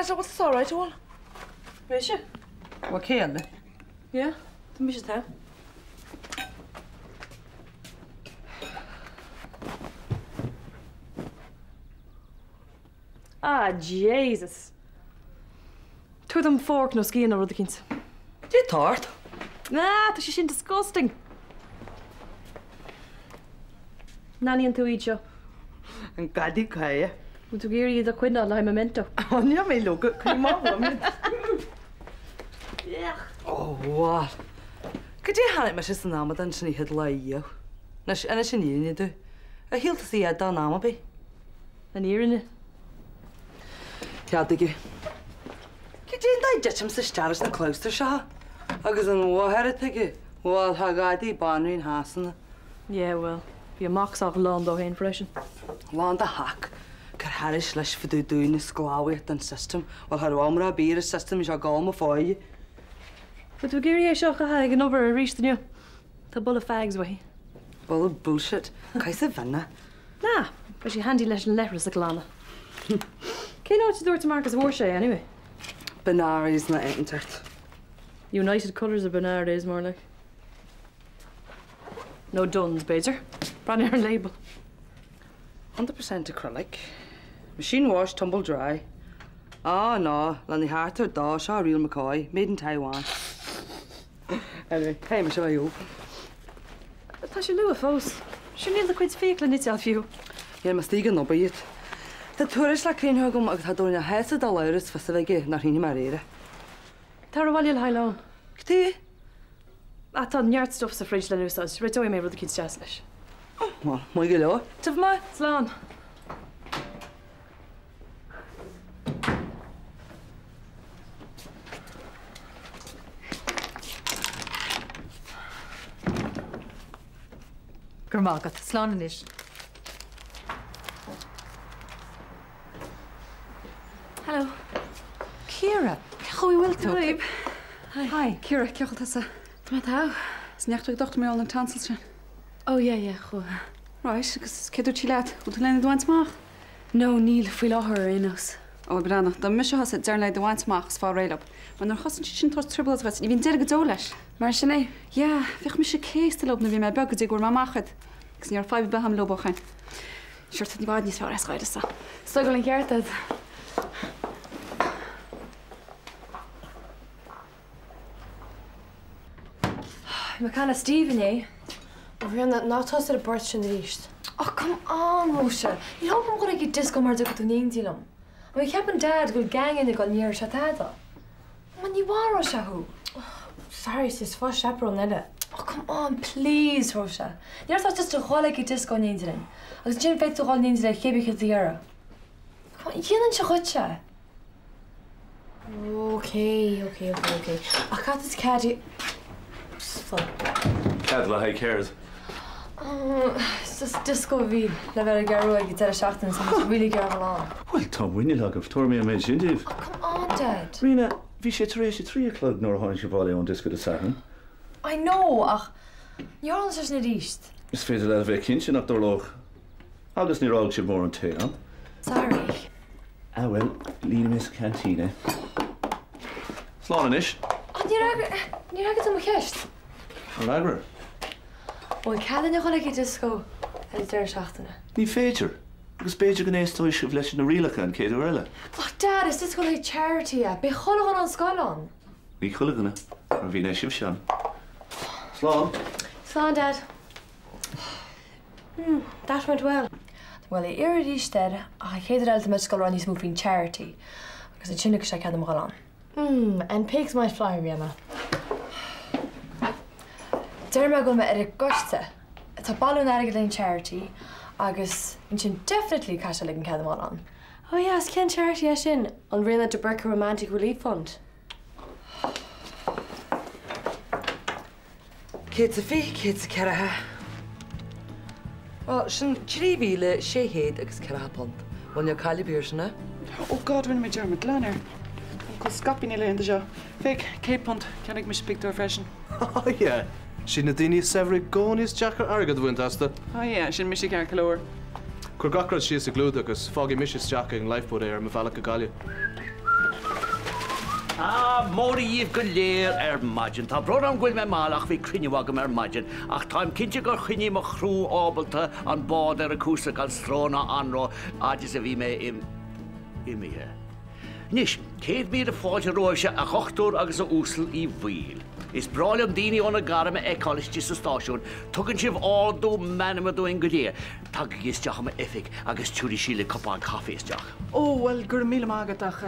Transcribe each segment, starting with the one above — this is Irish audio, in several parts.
Dad, bhfuil tusa alright, an bhfuil? Mise? Bhuel, cé eile? Yeah, tá mise togha. Ah, Jesus! Tabhair dom fork nó scian nó rud eicínt. Cad é tá ort? Ah, tá sé sin disgusting! An aithníonn tú iad seo? An gadaí caille. Bhfuil tú ag iarraidh iad a choinneáil le haghaidh memento? Ó, níl mé leoga, coinnigh amach uaim iad. Ó, bhuel. Cad é a chonaic mise san amadán sin an chéad lá riamh? Anois, inis an fhírinne domh. Ar shíl tusa iad in am ar bith? An fhírinne? Cead aige. Cad é an dóigh a dtitimse isteach leis na clabhstair seo? Agus an mháthair atá aige, bhuel, tá gadaí banríon Shasana. Yeah, bhuel, bhí a mac sách lán dó féin freisin. Lán de hac. Cur thairis leis fá dtaobh dúinn ag sclábhaíocht don system. Bhuel, cha raibh iomrá ar bith ar an system, bhí sé ag gol mo pháighe. Bhfuil tú ag iarraidh é seo a chaitheamh ag an obair arís inniu? Tá boladh fags uaithi. Boladh bullshit. Caith sa bhinn é. Nah, beidh sé handy leis an leithreas a ghlanadh. Cén áit a dúirt Marcus a bhfuair sé é, anyway? Benares nó áit inteacht. United Colours of Benares, more like. Nó Dunnes, b'fhéidir. Breathnaigh ar an label. 100% acrylic. Machine wash, tumble dry. Ah, no, lena theacht ar dó, seo Real McCoy, made in Taiwan. Anyway, hey, mise a' Tá sé luath fós. Sure níl do chuid fiacla nite fiú. Níl mé istigh ag an obair iad. Tá tuairisc le críochnú agam agus tá Dónal sásta dul amhras fios a bheith aige nach rinne mé aréir é. Tar abhaile le haghaidh lón. Cad é? Ah, tá neart stuff sa fridge le n-úsáid. Réiteoidh mé rud eicínt deas leis. Bhuel, maith go leor. Tiubh maith. Slán. Go raibh maith agat. Slán anois. Hello. Ciara, cén chaoi a bhfuil tú? Hi. Hi. Hi. Ciara, cén chaoi a bhfuil tusa? Tá mé togha. Is an ndeachaigh tú ag dochtúir mar gheall ar na tonsils sin? Oh yeah, yeah, chuaigh. Right, agus céard a dúirt sí leat? Bhfuil tú lena iad a bhaint amach? No, níl, faoi láthair ar aon nós. Ó, breathnaigh, dá mba mise thusa, déarfainn leo iad a bhaint amach is fáil réidh leo. Mar nuair a thosaíonn siad sin ag tabhairt trioblóid dhuit, ní bhíonn deireadh go deo leis. Mar sin é? Yeah, bhíodh mise céasta leo nuair a bhí mé beag go dtí go bhfuair mé amach iad. Agus ní raibh fadhb ar bith agam leo ó shin. Sure, tá i bhfad níos fearr as Gaeilge sa. Is dóigh go bhfuil an ceart agat. Bhí mé ag caint le Steve inné. A Ríona, ná tosaigh ar an bport sin arís. Oh, come on, Róise. Ní thógfaidh mé dhul ag an disco mar a dtiocfaidh tú in éindí liom. I mean, ceapann Dad go bhfuil gang againn ag dul ní déarfaidh sé tada. Ma ní mharóidh sé thú. Oh, sorry sis, faigh chaperone eile. Oh, come on, please, Róise. Ní raibh just a dhul ag an disco in éindí linn. Agus ansin féadfaidh tú dhul in éindí le cibé cé tú iarraidh. Come on, dhéanfainnse dhuit é. Ok, ok, ok, ok. Ach caithfidh tú cead a. Cead le haghaidh céard? It's just disco a bhí le bheith ar an gCeathrú Rua ag an deireadh seachtaine so tá really ag iarraidh dhul ann. Bhuel, tá muiníl agaibh, tabharfaidh mé an méid sin daoibh. Oh, come on, Dad. Ríona, bhí sé tar éis a 3 a chlog nuair a tháinig sibh abhaile ón disco Dé Sathairn. I know, ach ní tharlóidh sé sin arís. Is féidir leat a bheith cinnte nach dtarlódh. Agus níor fhág sibh mórán tae ann. Sorry. Ah bhuel, líonfaidh mé sa cheaintín é. Slán anois. Oh, níor fhreagair, níor fhreagair tú mo cheist. An fhreagra? Bhfuil cead againn a dhul ag an disco ar an deireadh seachtaine? Ní féidir. Agus b'fhéidir go n-éisteoidh sibh leis na rialacha an chéad uair eile. Ach Dad, is disco le haghaidh charity é. Beidh chuile dhuine ón scoil ann. Ní chuile dhuine, mar bhí mé sibhse ann. Slán. Slán, Dad. Hmm, that went well. Bhuel, iarr arís air, ach an chéad uair eile tá mé ag dul a rá níos mó faoin charity, agus ansin ligfidh sé cead dom a dhul ann. Hmm, and pigs might fly, Ríona. Deir mé go bhfuil mé ar an gcoiste atá ag bailiú an airgid le haghaidh an charity, agus ansin definitely caithfidh sé ligean cead dom a dhul ann. Oh yes, cén charity é sin? An Ríona de Búrca Romantic Relief Fund? 120, 140. Bhuel, sin 3,640 punt. Bhuel, níl caill ar bith air sin, eh? Oh God, rinne mé dearmad glan air. Táim chomh scaipthe na laethanta seo. Féach, £100, cheannaigh mise pictiúr freisin. Oh yeah, siad na daoine is saibhre i gcónaí is deacra airgead a bhaint astu. Oh yeah, sin mise ceart go leor. Cuir gach rud síos i gclúdach agus fágfaidh mise isteach ag an lifeboat é ar mo bhealach go Gaillimh. Ah, Mora dhíbh go léir ar maidin. Tá brón orm go bhfuil mé mall ach bhí cruinniú agam ar maidin. Ach táim cinnte gur choinnigh mo chriú ábalta an bád ar a cúrsa gan stró ná anró fhad is a bhí mé imithe. Anois, 100,000 fáilte romhaibhse, a Dhochtúir agus a Uasal Uí Bhaoill. Is breá liom daoine óna ngairm a fheiceáil istigh sa stáisiún. Tugann sibh ardú meanma dúinn go léir. Tagaigí isteach i m'oifig agus tabharfaidh Síle cupán caife isteach. Ó, bhuel, go raibh míle maith agat ach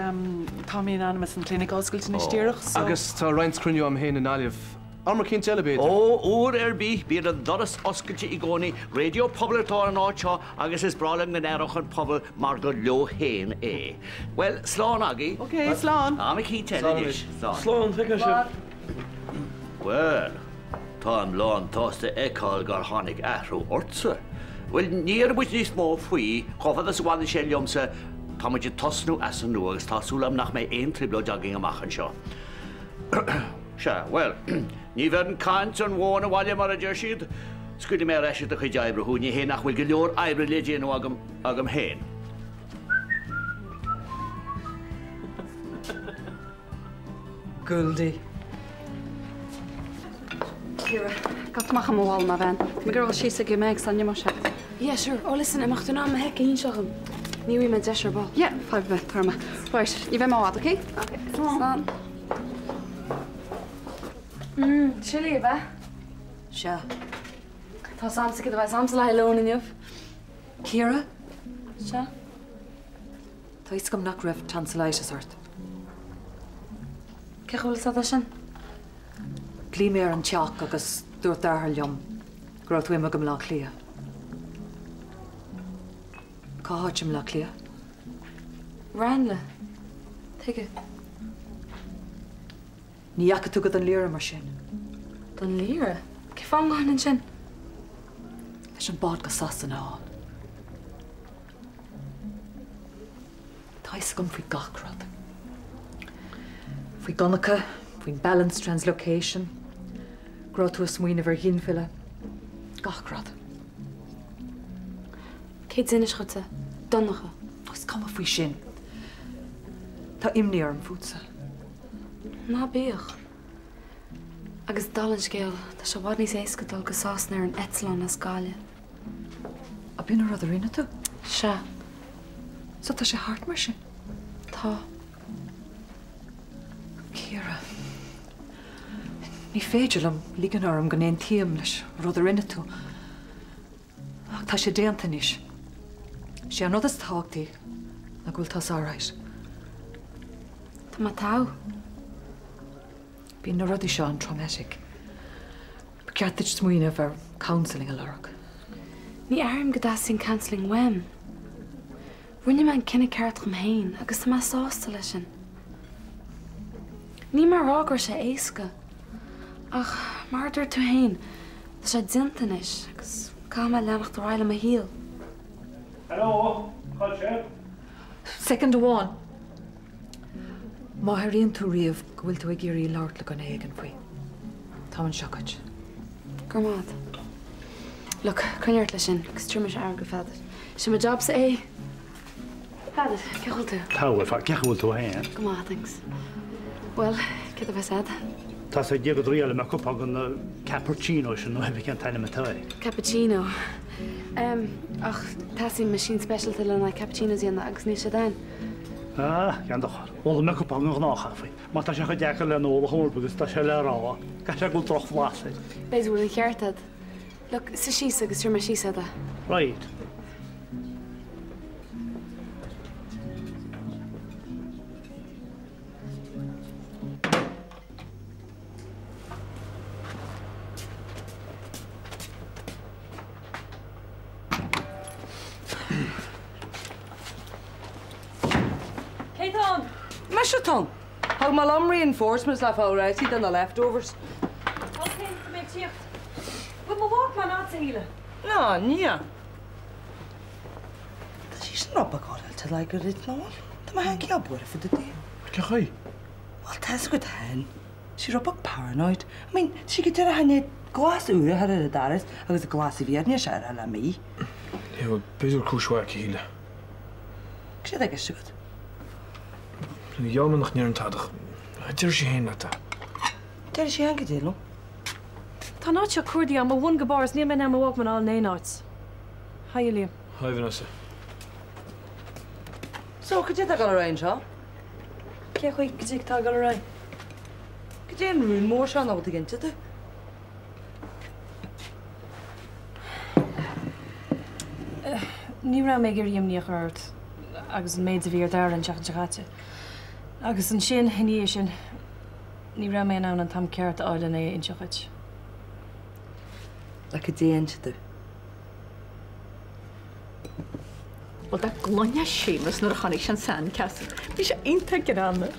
tá mé in ainm is an clinic a oscailt anois díreach, so. Agus tá roinnt cruinniú agam féin i nGaillimh. Am eicínt eile, b'fhéidir? Ó, uair ar bith, bíonn an doras oscailte i gcónaí. Raidió pobail atá ar an áit seo agus is breá liom go n-aireodh an pobal mar gur leo féin é. Bhuel, slán agaibh. Ok, slán. Am eicínt eile anois. Slán. Slán, feicfidh sibh. Bhuel, táim lán tsásta a fheiceáil gur tháinig athrú ortsa. Bhuel, ní déarfaidh muid níos mó faoi, chomh fada is a bhaineann sé liomsa, tá muid ag tosnú as an nua agus tá súil agam nach mbeidh aon trioblóid againn amach anseo. Sea, bhuel, ní bheireann caint an mhóin abhaile mar a deir siad. Scaoilfidh mé ar ais i do chuid oibre thú, ní hé nach bhfuil go leor oibre le déanamh agam, agam féin. Goldie. Ciara, gabh amach i mo mhála, a bhean. Tá mé ag dul síos ag Meg san imeacht sé. Yeah, sure. Oh, listen, an mbeadh tú in ann mo sheic a inseacht dhom? Ní bhfaighidh mé deis ar ball. Yeah, fadhb ar bith, tabharfaidh mé. Right, ní bheidh mé i bhfad, okay? Okay, slán. Slán. Mmm, chili, ab ea? Sea. Tá 's a'msa céard a bheas a'msa le haghaidh lóin inniu. Ciara? Sea? Tá fhios agam nach raibh tonsillitis ort. Cén chaoi a bhfuil 'fhios a'd é sin? Ghlaoigh mé ar an teach agus dúirt d'athair liom go raibh tú imithe go Baile Átha Cliath. Cá háit i mBaile Átha Cliath? Ranelagh. Tuige? Ní dheachaigh tú go Dún Laoghaire mar sin? Dún Laoghaire? Cén fáth a ngabhfainn ansin? Leis an bád go Sasana a fháil. Tá fhios agam faoi gach rud. Faoi Dhonncha, faoin balanced translocation, go raibh tú ag smaoineamh ar ghinmhilleadh. Gach rud. Cé d'inis dhuitse? Donncha. Is cuma faoi sin. Tá imní orm fútsa. Ná bíodh. Agus dála an scéil, tá sé i bhfad níos éasca dul go Sasana ar an eitleán as Gaillimh. Ab in an rud a rinne tú? Sea. So tá sé thart mar sin? Tá. Ciara, ní féidir liom ligean orm go n-aontaím leis an rud a rinne tú. Ach tá sé déanta anois. Sé an rud is tábhachtaí ná go bhfuil tusa alright. Tá mé togha. Bíonn na rudaí seo an-traumatic. Ba cheart duit smaoineamh ar counselling a lorg. Ní airím go dteastaíonn counselling uaim. Rinne mé an cinneadh ceart dhom féin agus tá mé sásta leis sin. Níl mé ag rá go raibh sé éasca, ach mar a dúirt tú féin, tá sé déanta anois agus caithfidh mé leanacht ar aghaidh le mo shaol. Hello, cá bhfuil sibh? Soicind amháin. Má airíonn tú riamh go bhfuil tú ag iarraidh labhairt le dhuine éigin faoi, táim anseo dhuit. Go raibh maith agat. Look, coinnigh ort leis sin agus tabharfaidh mise aire do Pheadar. Sé mo jobsa é. Peadar, cén chaoi a bhfuil tú? Tá, bhuel, cén chaoi a bhfuil tú féin? Go maith, thanks. Bhuel, céard a bheas a'd? Tá sé ag dul mé cupán den cappuccino sin nó pé cén t-ainm atá air. Cappuccino. Em, ach teastaíonn meaisín speisialta le na cappuccinos a dhéanamh agus níl siad ann. Ah, gan dochar. Ólfaidh mé cupán den ghnáthchaife. Má tá sé chomh deacair le n-ól a chomh agus tá sé le rá, caithfidh sé go bhfuil drochbhlas air. B'fhéidir go bhfuil an ceart agat. Look, suigh síos agus tabharfaidh mé síos a'd é. Right. Cé tá ann? Mise atá ann. Thug mé liom reinforcements le fáil réitithe do na leftovers. Ok, tá mé ag tíocht. Bhfuil mo Walkman a'dsa, a Shíle? Ná, níl. Tá sí sin rud beag oilte le go raibh ná. Tá mé féin cineál buartha fá dtaobh di. Cén chaoi? Bhuel, tá 'fhios agat féin. Tá sí rud beag paranoid. I mean, tá sí go deireadh i ndiaidh glas úr a chur ar an doras agus glas a bhí air níl sé ar le mí. Yeah, bhuel, b'fhéidir cúis mhaith aici, a Shíle. Céard atá i gceist agat? Gheall mé nach ndéarfainn tada ach. Déarfaidh sí féin leat é. Déarfaidh sí féin goidé liom. Tá an áit seo cuardaithe agam ó bhun go barr is níl mé in ann mo Walkman a fháil in aon áit. Haigh a Liam. Hi Vanessa. So, cad é atá ag dul ar aghaidh anseo? Cén chaoi cad é atá ag dul ar aghaidh? Cad é an rún mór seo nach bhfuil tú ag inse domh? Ní raibh mé ag iarraidh imní a chur ort agus an méid a bhí ar d'aire an tseachtain seo caite. Agus ansin, ina dhiaidh sin, ní raibh mé in ann an t-am ceart a fháil lena é a inse dhuit. Le cad é a inse domh? Bhuel, dá gcluinfeá Séamus nuair a chonaic sé an sandcastle, bhí sé iontach greannmhar.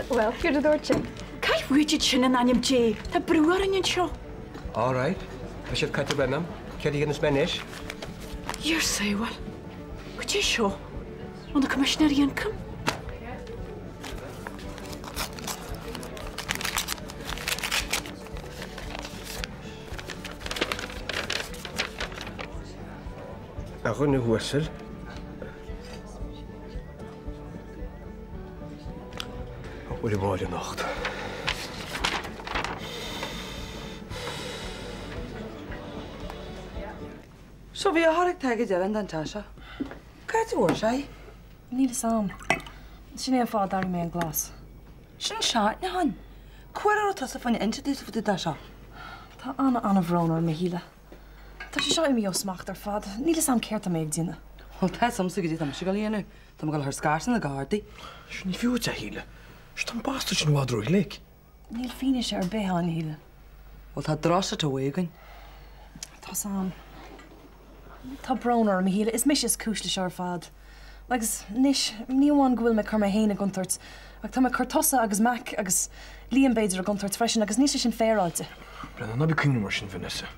Bhuel, céard a dúirt sé? Caith uait iad sin in ainm Dé, tá brú orainn anseo. All right, tá siad caite roimh am, céard a dhéanfas mé anois? Ar sábháil, cad é seo? Ó na Coimisinéirí Ioncaim? A dhuine uasail. A Mhuire Mháire nocht. So bhí othar ag taigh deireadh den teach seo. Cá háit a bhfuair sé í? Níl fhios a'm. Sin é an fáth a d'athraigh mé an glas. Sin seachtain ó shin. Cá huair a raibh tusa fá choinne inse domhsa fá dtaobh de seo? Tá ana-ana-bhrón orm, a Shíle. Tá sé seo imithe ó smacht ar fad. Níl fhios a'm céard tá mé ag déanamh. Bhuel, tá fhios a'msa goidé tá mise ag dul a dhéanamh. Tá mé ag dul a chur scairt ar na Gardaí. Sure, ní fiú duit é, a Shíle. Sure, tá an bastard sin i bhfad róghlic. Níl fianaise ar bith ann, a Shíle. Bhuel, tá drochshit away againn. Tá fhios a'm. Tá brón orm, a Shíle. Is mise is cúis leis seo ar fad. Agus anois, ní amháin go bhfuil mé ag cur mé féin i gcontúirt, ach tá mé ag cur tusa agus Mac agus Liam, b'fhéidir, i gcontúirt freisin, agus níl sé sin féaráilte. Brendan, ná bí ag cuimhneamh mar sin, Vanessa.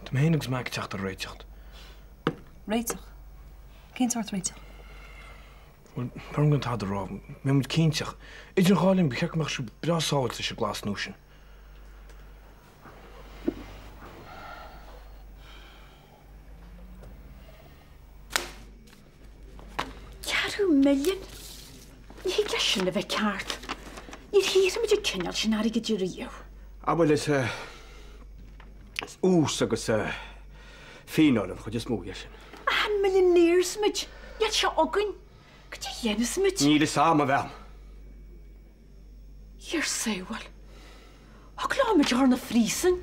Tá mé féin agus Mac ag teacht ar réiteach. Réiteach? Cén sórt réiteach? Bhuel, b'fhearr dom gan tada a rá. Beidh muid cinnte, ach idir an dhá linn, ba cheart go mbeadh sibh breá sábháilte leis an glas nua sin. Ceathrú milliún? Ní thig leis sin a bheith ceart. Níor shaothraigh muid an cineál sin airgid riamh. Ah bhuel is is ús agus fíneáil an chuid is mó dhe sin. Ach an millionaires muid? Níl sé againn. Cad é a dhéanfas muid? Níl fhios a'm, a bhean. Ar sábháil. Thig leo muid a chur 'na phríosúin.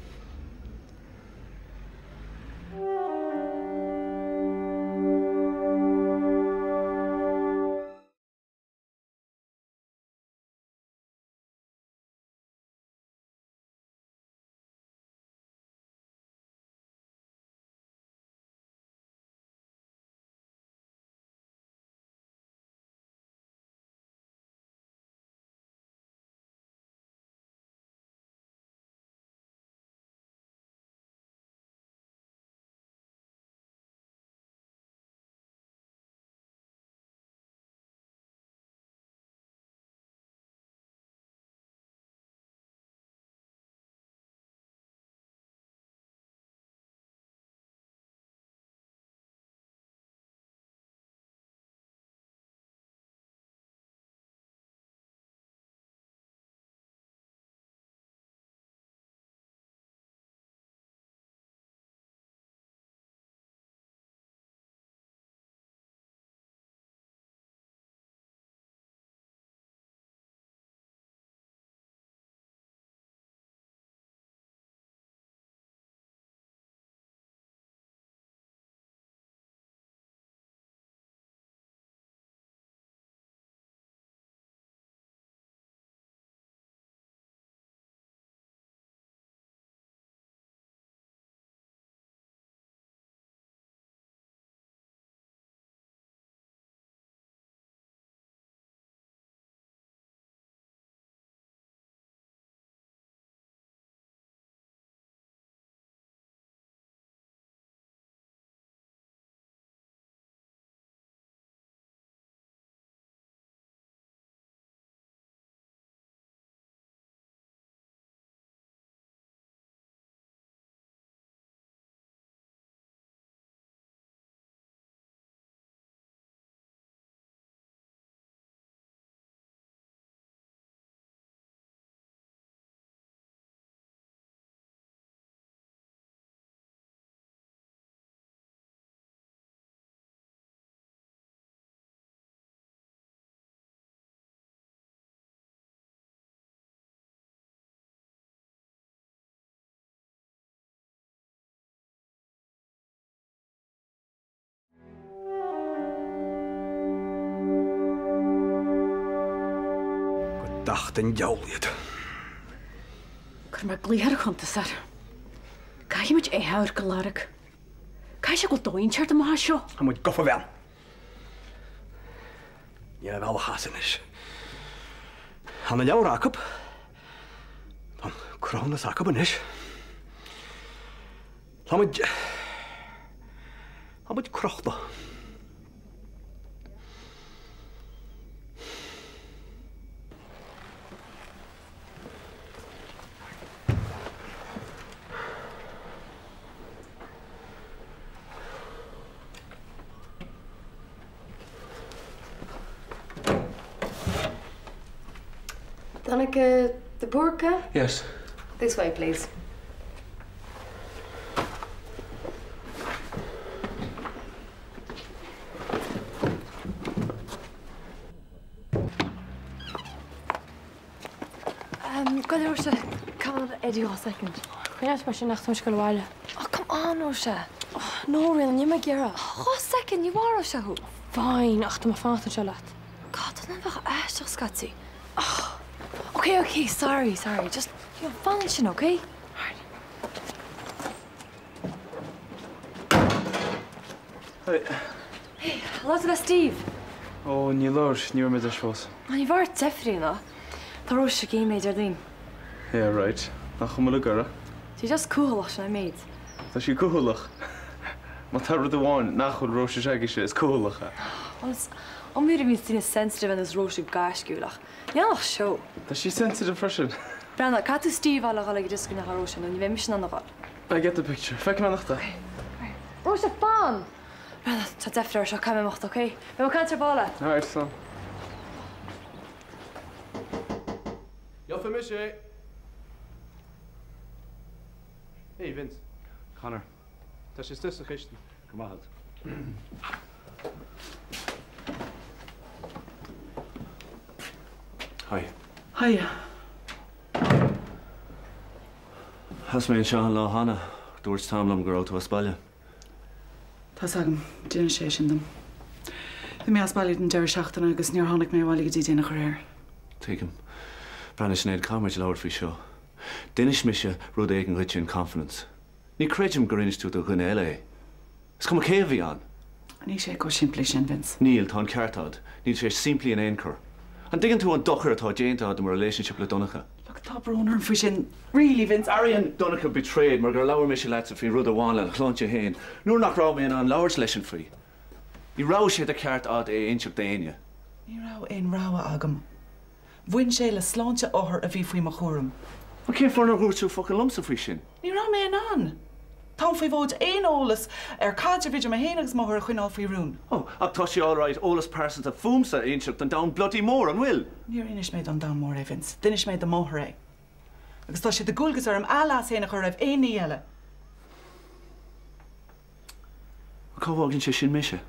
dach den diabhal iad. Cuirfidh mé glaoch ar an chuntasóir. Caithfidh muid athamharc a lorg. Caithfidh sé go bhfuil dóigh inteacht amach as seo. Tá muid gafa a bhean. Níl aon bhealach as anois. Tá na leabhra acu. Tá an cruthúnas acu anois. Tá muid. Tá muid crochta. Donncha de Búrca? Yes. This way, please. Gabh i leith, a Róise, come on Eddie dhá soicind. Coinneáil mar sin nach tá mise ag dul abhaile. Oh, come on, Róise. Oh, no, Ríona, níl mé ag iarraidh. Dhá soicind, ní mharóidh sé thú. Fine, ach tá mé ag fanacht anseo leat. God, tá an bheadh aisteach scaití. Oh, okay, okay, sorry, sorry, just, you know, fan ansin, okay? Alright. Hey. Hey, labhair tú le Steve? Ó, níor labhair, ní raibh mé deis fós. Ná ní bheadh ort deifir a Ríona. Tá Róise ag imeacht Déardaoin. Yeah, right. Nach cuma le Gura? Tá sí just cúthaileach, sin an méid. Tá sí cúthaileach. Má tá rud amháin nach bhfuil Róise s'agaibhse, is cúthaileach é. Bhuel, is iomaí uair a bhíonns daoine sensitive ar nós Róise gaisciúil ach ní ach seó. Tá sí sensitive freisin. Breathnaigh, caithfidh tú Steve a fháil a dhul ag an dioscó nach Róise nó ní bheidh mise in ann a dhul. I get the picture. Feicfidh mé anocht é. Okay. Alright. Róise, fan! Breathnaigh, tá deifir air seo, caithfidh mé imeacht, okay? Beidh mé ag caint ar ball leat. Alright, slán. Gheobhaidh mise é. Hey, Vince. Conor. Tá sé istigh sa chistin. Go maith agat. Hi. Hiya. Sheas mé anseo an lá cheana. Dúirt Tom liom go raibh tú as baile. Tá's agam. D'inis sé sin dom. Bhí mé as baile don deireadh seachtaine agus níor tháinig mé abhaile go dtí déanach aréir. Tuigim. Breathnaigh Sinéad, caithfidh muid labhairt faoi seo. D'inis mise rud éigin dhuitse in confidence. Ní creidim gur inis tú do dhuine eile é. Is cuma cé a bhí ann. Níl sé chomh simplí sin, Vince. Níl, tá an ceart agat. Níl sé simplí in aon chor. An dtuigeann tú an dochar atá déanta agat do mo relationship le Donncha? Look, tá brón orm faoi sin, really, Vince. Airíonn Donncha betrayed mar gur labhair mise leatsa faoi rud a bhain lena shláinte féin nuair nach raibh mé in ann labhairt leisean faoi. Ní raibh sé de cheart agat é a inseacht d'éinne. Ní raibh aon rogha agam. Bhain sé le sláinte othar a bhí faoi mo chúram. Ach cén fáth nár dhúirt tú focal liomsa faoi sin? Ní raibh mé in ann. Táim faoi mhóid aon eolas ar chaidreamh idir mé féin agus m'othar a choinneáil faoi rún. Oh, ach tá sé alright eolas pearsanta fúmsa a inseacht don domhan bloody mór, an bhfuil? Níor inis mé don domhan mór é, Vince. D'inis mé do m'othar é. Agus tá sé de dhualgas orm a leas féin a chur roimh aon ní eile. Cá bhfágann sé sin mise?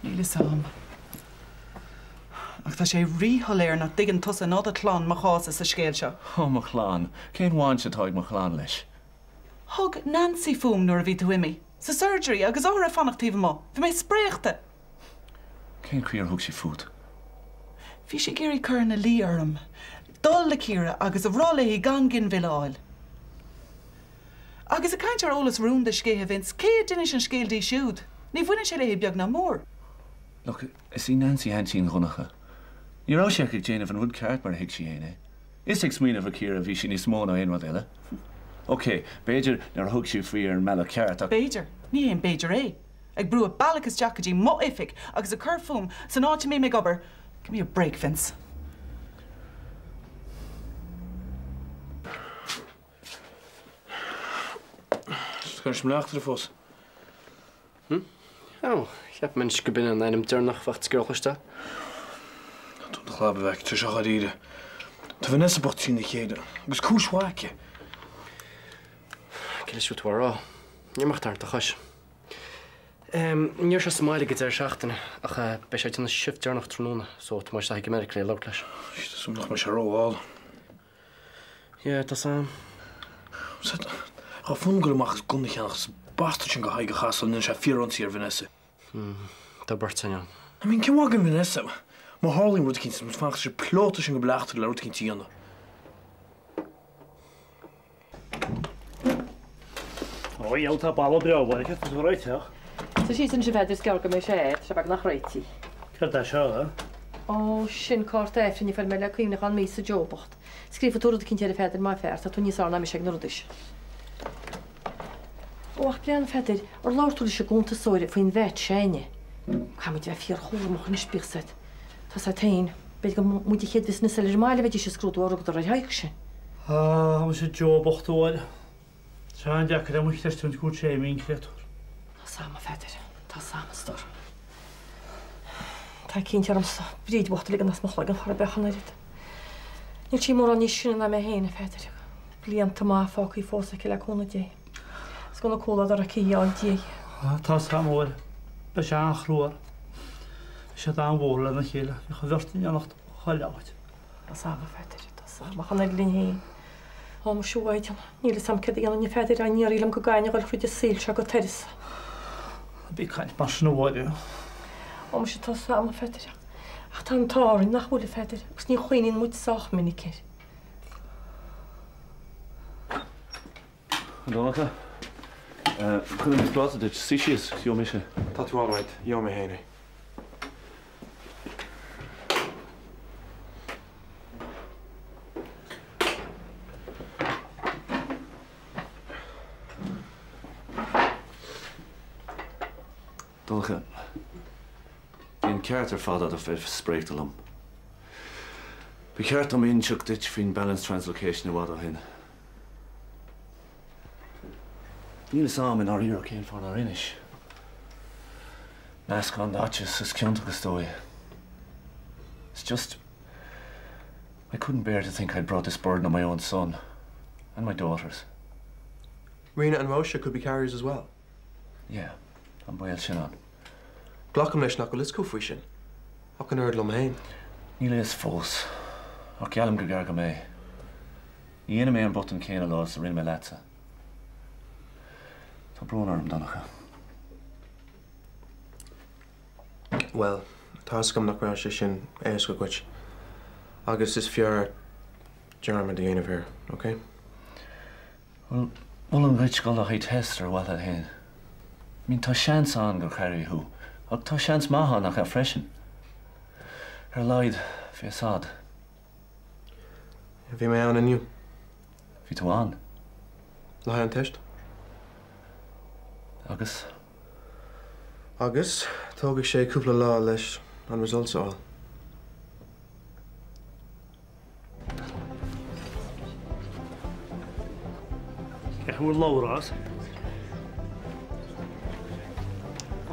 Níl fhios a'm. Ach tá sé ríshoiléir nach dtuigeann tusa ná do chlann mo chás sa scéal seo. Ó, mo chlann. Cén bhaint atá ag mo chlann leis? Thug Nancy fúm nuair a bhí tú imithe. Sa surgery, agus othair ag fanacht taobh amuigh. Bhí mé spréachta! Cén chaoi ar thug sí fút? Bhí sí ag iarraidh cur ina luí orm dul le Ciara agus a rá léi gan ginmhilleadh a fháil. Agus ag caint ar eolas rúnda scéithe Vince, cé a d'inis an scéal di siúd? Ní bhaineann sé léi beag ná mór. Look, is í Nancy aintín Dhonncha. Ní raibh sí ach ag déanamh an rud ceart mar a thuig sí fhéin é. Is ag smaoineamh ar Chiara a bhí sí níos mó ná aon rud eile. Ok, b'fhéidir nár thug sí faoi ar an mbealach ceart ach. B'fhéidir. Ní haon b'fhéidir é. Ag brú a bealach isteach go dtí m'oifig agus ag cur fúm san áit a mbím ag obair, give me a break, Vince. Cuir mo leachtaire fós. Hm? Ó, cheap mé anois go b'in an ainm deireanach a bheadh ag cloisteáil. Tá tú do chlab a bheith tar seo dháiríre. Tá Vanessa bocht trína chéile, agus cúis mhaith aici. Cad is tú a rá? Níor mhaith tarraingt do chois. Ní raibh sé sa mbaile ag an deireadh seachtaine ach beidh sé ag déanamh shift deireanach tráthnóna so tá mé isteach ag an medical le labhairt leis. Tá súil nach mbeidh sé rómhall. Yeah, tá Sam. Tá fonn dul amach agus gunna a cheannach is an bastard sin de Thadhg a chasadh ndéanann sé fíor-ionsaí ar Vanessa. Hmm. Tá beirt againn ann. I mean, cén mhaith againn Vanessa má tharlaíonn rud eicínt is muid fanacht leis an bplota sin go Bleachtaire le rud eicínt a dhéanamh? Ó dheabhal tá balla breá uaidh, tá tú réiteach. Tá sí sin a Pheadair is gearr go mbeidh sé air, tá sé beagnach réitithe. Céard é seo, a? Ó, sin cárta Aifrinn a fuair mé le cuimhneachán míosa Joe bocht. Scríobhfaidh tú rud eicínt air a Pheadair, maith fear, tá tú níos fhearr ná mise ag na rudaí sin. Ó, ach breathnaigh a Pheadair, ar labhair tú leis an gcuntasóir faoin VAT s'againne? Caithfidh muid a bheith fíorchúramach anois, bíodh 's agat. Tá 's agat féin, b'fhéidir gur muid an chéad bhusiness eile ar an mbaile a bheidís ag scrúdú ó rugadar ar Thadhg sinn. Á, muise Joe bocht a Mháire. Tá sé an-deacair agam a chreistiúint go bhfuil sé imithe an créatúr. Tá 's a'm, a Pheadair, tá 's a'm, a stór. Tá cinnte ormsa Bríd bhocht a ligean as mo chloigeann chor ar bith ach an oiread. Níl sí mórán níos sine ná mé féin, a Pheadair. Blianta maithe fágtha fós aici le cúnamh Dé. Is gona comhluadar aici a fháil di. Tá 's a'm, a Mháire. Beidh sé an-chrua uirthi. Bhí siad an-mhór lena chéile. Bhíodh an bheirt in éineacht chuile áit. Tá 's a'm, a Pheadair, tá 's a'm, ach an oiread linn féin. Ó, muise a Mhaighdean, níl fhios a'm céard a dhéanfainn a Pheadair dá ndéarfaí liom go gcaithfinn a dhul thríd an saol seo go huireasa. Ná bí ag caint mar sin a Mháire. Ó, muise tá 's a'm, a Pheadair, ach tá an t-ádh orainn nach bhfuil, a Pheadair, agus ní chuimhníonn muid sách minic air. A Dhonncha, cuirfidh mé pláta duit, suigh síos, gheobhaidh mise. Tá tú alright, gheobhaidh mé féin é. Donncha, bhí an ceart ar fad agat a bheith spréachta liom. Ba cheart dom inseacht duit faoin balance translocation i bhfad ó shin. Níl fhios a'm i ndáiríre cén fáth nár inis. Meascán d'aiteas is ciontach is dóigh. It's just I couldn't bear to think I'd brought this burden on my own son and my daughters. Rena and Róise could be carriers as well. Yeah, an baol sin ann. Glacaim leis nach bhfuil fhios acu faoi sin. Ach an oiread liom féin. Níl a fhios fós, ach geallaim gur gearr go mbeidh. Ní dhéanfaidh mé an botún céanna lá is a rinne mé leatsa. Tá brón orm, Donncha. Bhuel, tá fhios agam nach raibh sé sin éasca dhuit. Agus is fearr dearmad a dhéanamh air, ok? Bhuel, molaim dhuit dul le haghaidh test ar mhaithe leat féin. I mean, tá seans ann gur carrier thú, ach tá seans maith ann nach ea freisin. Ar a laghad, bhí fhios a'd. Bhí mé ann inniu. Bhí tú ann? Le haghaidh an teist. Agus? Agus, tógfaidh sé cúpla lá leis an results a fháil. Cén chaoi a bhfuil Labhrás?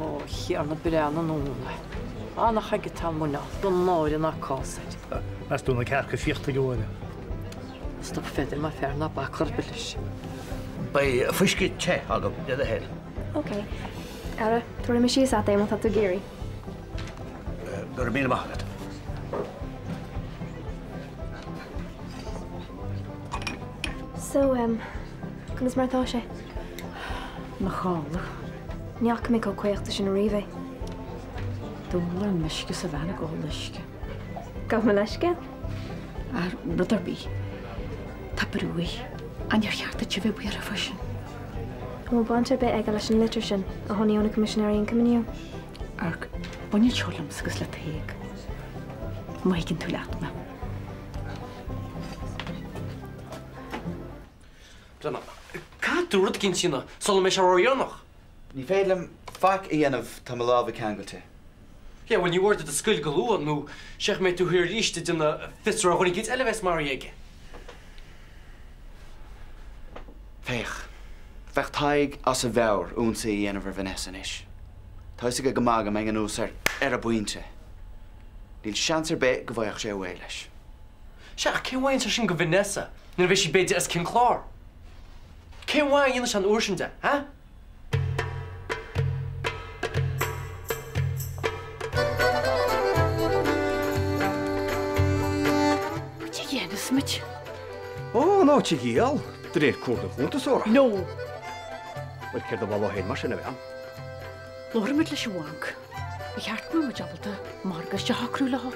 Ó, a Thiarna breá na nDúna. Á, nach aige atá an muineál, don náire nach cás air. Meas tú na cearca fiachta ag an bhaile? Stop a Pheadair, maith fear, ná bac chor ar bith leis. Beidh fuisce te agam, le do thoil. Ok. Ara, tabharfaidh mé síos agat é má tá tú ag iarraidh. Go raibh míle maith agat. So, em, conas mar atá sé? Ina chodladh. Ní fhaca mé chomh caochta sin ariamh é. Dúil ar meisce is a bhean ag ól uisce. Gabh mo leithscéal. Ar rud ar bith. Tá brú air. Ach níor cheart duit a bheith buartha faoi sin. An bhfuil baint ar bith aige leis an litir sin a tháinig ó na Coimisinéirí Ioncaim inniu? Amharc, baineann seo liomsa agus le Tadhg. Má thuigeann tú leat mé. Brenna, caithfidh tú rud eicínt a dhéanamh sula mbeidh sé ródhéanach. Ní féidir liom faic a dhéanamh, tá mo lámha ceangailte. Yeah, bhuel ní mór duit a scaoileadh go luath nó sea go mbeidh tú thiar arís ag déanamh fiosrú ar dhuine eicínt eile a bheas maraithe aige. Féach, bheadh Tadhg as a mheabhair ionsaí a dhéanamh ar Vanessa anois. Tá a fhios aige go maith go mbeinn anuas air ar an bpointe. Níl seans ar bith go bhfaigheadh sé away leis. Sea, ach cén mhaith a dhéanfaidh sé sin go Vanessa nuair a bheidh sí b'fhéidir os cionn clár? Cén mhaith a dhéanfaidh sé an uair sin de, ha? Cad é a dhéanfas muid? Ó, an áit a dhíol, de réir cuaird an chuntasóra. No! Bhuel, céard a mholfá féin mar sin, a bhean? Labharfaidh muid leis an bhanc. Ba cheart go mbeadh muid ábalta morgáiste a shocrú leo.